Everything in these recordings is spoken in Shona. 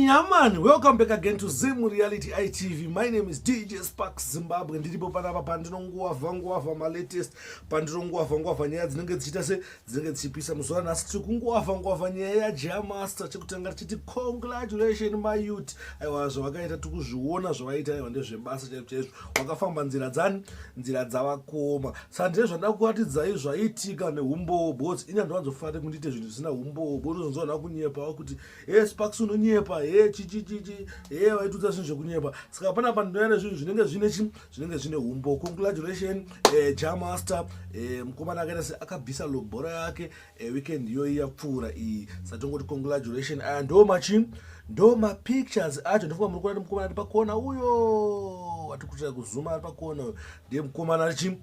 Yaman, welcome back again to Zim Reality ITV. My name is DJ Sparks Zimbabwe. Ndiripo panapa pandinonguwavha nguwavha malatest, pandinonguwavha nguwavha nyaya dzinenge dzichiita se dzinenge dzichipisa. Muzuva nhasi tiri kunguwavha nguwavha nyaya yaJah Master. Chekutanga tichiti congratulation my youth. Aiwa, zvavakaita tikuzviona, zvavaita aiwa ndezvebasa chaizvo chaizvo. Wakafamba nzira dzani? Nzira dzavakoma. Saka ndine zvandida kuratidzai zvaitika neumbowo, because ini handiwanzofarire kundiite zvinhu zvisina umbowo, because unozonzwa kunyepawo kuti he Sparks unonyepa, he chichichichi, he vaitudza zvinhu zvekunyepa. Saka panapa ndinouya nezvinhu zvinenge zvine chi zvinenge zvine umbowo. Congratulation Jah Master. Mukomana akaita se akabvisa lobhora yake weekend iyoyi yapfuura iyi. Saka tongoti congratulation. Aya ndo machi ndo mapictures acho. Ndofunga muri kuona kuti mukomana ari pakona uyo ati kuitira kuzuma ari pakona uyo ndiye mukomana chi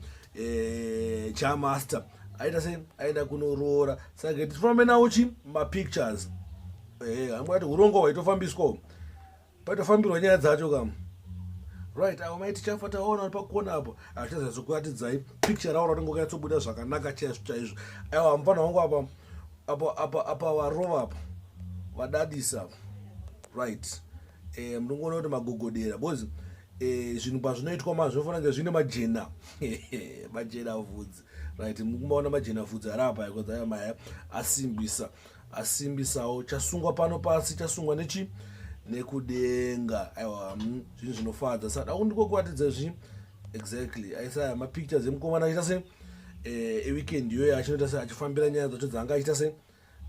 Jah Master aita sei, aenda kunoroora. Saka tifambe nawo chi mapictures. Amwe ati urongwa hwaitofambiswa, paitofambirwa nyaya dzacho kam. Right, avo maiti chafa taona vari pakona apo. Achizazokuratidzai picture ravo ratinge wakanyatsobuda zvakanaka chaizvo chaizvo. Aiwa, mufana wangu apa apa apa apa varova apa, vadadisa. Right, munongoona kuti magogodera, because zvinhu pazvinoitwa ma zvinofanira kunge zvine majena majena vhudzi. Right, mukumaona majena vhudzi ari apa aya maya asimbisa, asimbisawo. Chasungwa pano pasi, chasungwa nechi nekudenga. Aiwa, zvinhu zvinofadza. Saka da ndikokuratidza zvi exactly aisaya mapictures emukomana achiita se eweekend iyoyo, achinoita se achifambira nyaya dzacho dzaanga achiita se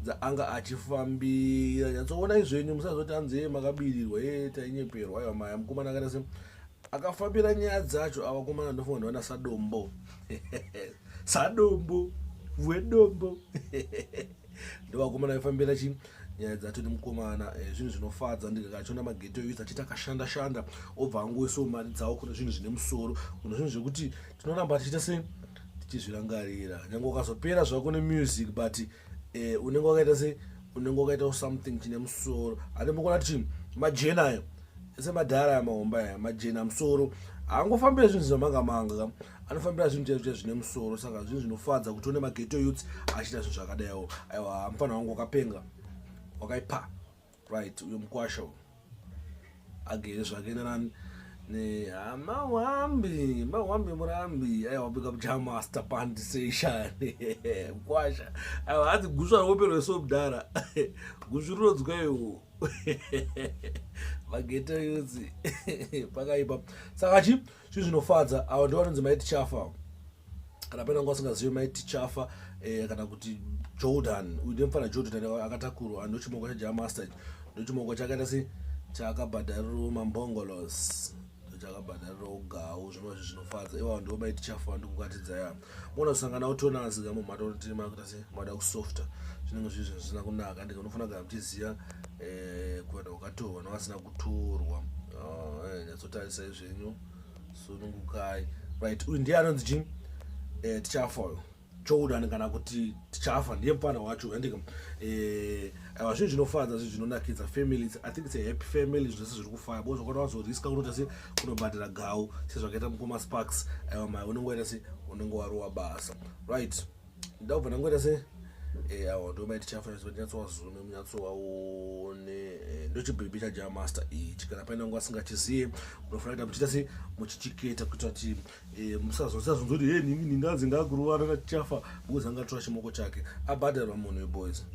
dzaanga achifambira. Nyatsoonai zvenyu, musazoti anzi makabirirwa, e tainyeperwa. Aiwa, maya mukomana akaita se akafambira nyaya dzacho. Avakomana ndofunga ndivana sadombo, sadombo wedombo, ndovakomana vaifambira chi nyaya dzacho nemukomana. Zvinhu zvinofadza. Ndikakachiona maghetto youth achiita akashanda shanda, obva angoisawo mari dzawo kune zvinhu zvine musoro, kune zvinhu zvekuti tinoramba tichiita se tichizvirangarira nyange ukazopera zvako nemusic, but unenge wakaita se unenge wakaitawo something chine musoro. Handimbokuona kuti majena ayo semadhara aya mahomba aya majena musoro haangofambira zvinhu zvamanga manga ka, anofambira zvinhu chaizvo chaizvo zvine musoro. Saka zvinhu zvinofadza kuti une maghetto youths achiita zvinhu zvakadaiwo. Aiwa, mufana wangu wakapenga, wakaipa. Right, uyo mukwasha uyu agere zvake nenani nemawambi mawambi murambi. Aiwa, big up Jah Master pandisation mukwasha. Aiwa, hanzi gusva rope rwesomudhara, gusvi rinodzwa iwo maghetto youths pakaipa. Saka chi zvinhu zvinofadza. Ava ndo vanonzi maiti chafa, kana pane vanga vasingazivi maiti chafa kana kuti Jordan. Uyu ndemufana Jordan akatakurwa, ndochimoko chaJah Master, ndochimoko chakaita se chakabhadharirawo mambongolos, chakabhadharirawo gau, zvinova zvi zvinofadza. Iwavo ndo maiti chafa ndikukatidza ya mona kusangana utonasi kamumhata makuita se mada kusofta, zvinenge zviri zvinhu zvisina kunaka. Ndika unofanira kugara muchiziva kuvanhu vakatorwa nevasina kutorwa. Nyatsotarisai zvenyu, sunungukai. Right, uyu ndiye anonzi chi tichafa uyu Jordan kana kuti tichafa, ndiye mufana wacho andika. Aiwa, zvinhu zvinofadza, zvinhu zvinonakidza. Families, I think it's a happy family, zvese zviri kufaya, because wakona wazoriska kunoita se kunobhadhara gau sezvakaita mukoma Sparks. Aiwa, mai unenge waita se unenge warowa basa. Right, ndabva ndangoita se awa ndo maiti chafa nyatsowazume munyatsowaone. Ndochibhebhi chaJah Master ichi. Kana paine wangu asingachiziye, munofanira kuita muchiita se muchichiketa kuitira kuti musazonzoti he ningi ninganzi ngakurovana nachafa, because angatora chimoko chake. Abhadharwa munhu weboys,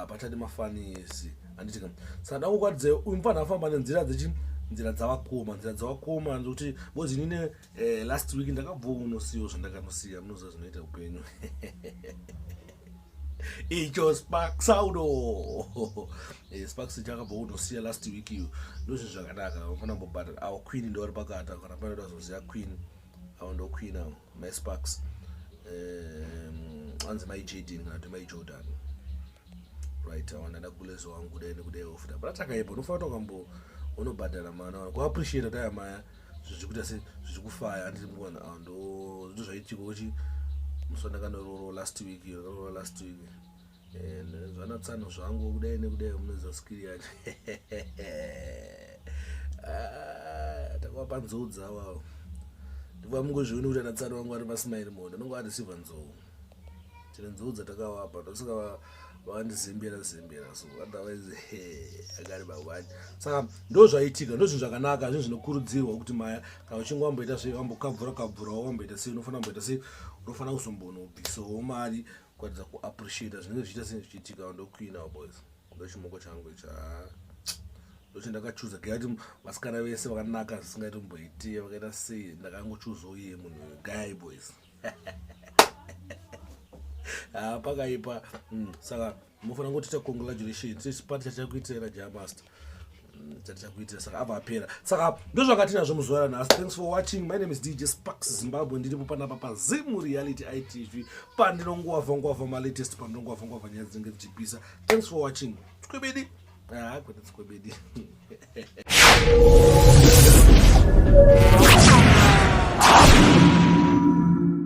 pachadi mafanisi, handitika? Saka ndakukwatidzai uyu mufana afamba nenzira dzechi nzira dzavakoma, nzira dzavakoma, nekuti because inine last week ndakabvawo kunosiyawo zvandakanosiya. Munoziva zvinoita upenyu icho Sparks audo. Sparks chakabva kunosiya last week iyo. Ndozvinhu zvakanaka, unofanira kumbobhadhara. Avo queen ndo vari pakati, kana pane dazoziva queen, avo ndo queen avo my Sparks. Anzi mai Jaden kana kuti mai Jordan. Right, awa ndada kulezo wangu kudai nekudai ofuta but takaipa. Unofanira kuti ukambo unobhadhara mana kuappreciate kuti aya maya zvichikuita se zvichikufaya, handiti mukuona? Ndo ndo zvaitika kuti musi wandakanoroorwa last week, ndakanoroorwa last week and zvanatsano zvangu kudai nekudai. Munoziva skiri yacho. Ah, takavapa nzou dzavo avo. Ndikuva mungozvioni kuti anatsano vangu vari masmile mode, anonge areceiva nzou. Tine nzou dzatakavapa, ndosaka Vakandizembera zembera so otherwise akari mangwani. Saka ndo zvaitika, ndo zvinhu zvakanaka, zvinhu zvinokurudzirwa kuti maya kana uchinge wamboita sei, wambokabvura kabvurawo, wamboita sei, unofanira kumboita sei, unofanira kuzombonobvisawo mari kuratidza kuappreciata zvinenge zvichiita sei zvichiitika. Ndokuinawo boys, ndochimoko changu ichi, ndochandakachuza gaya kuti vasikana vese vakanaka zvisingaiti kumboiti vakaita sei, ndakangochuzawo iye munhu guy boys. Ah, pakaipa. Saka munofanira ngotiita congratulations chipati chachakuitira Jamaster chatichakuitira. Saka abva apera. Saka ndozvakatinazvo muzuva ranhasi. Thanks for watching. My name is DJ Sparks Zimbabwe. Ndiripo panapa paZimu Reality ITV, pandinongovha ngwavha malatest, pandinongovha ngwavha nyaya dzinenge dzichipisa. Thanks for watching. Tswebedi. Ah, kwete tswebedi.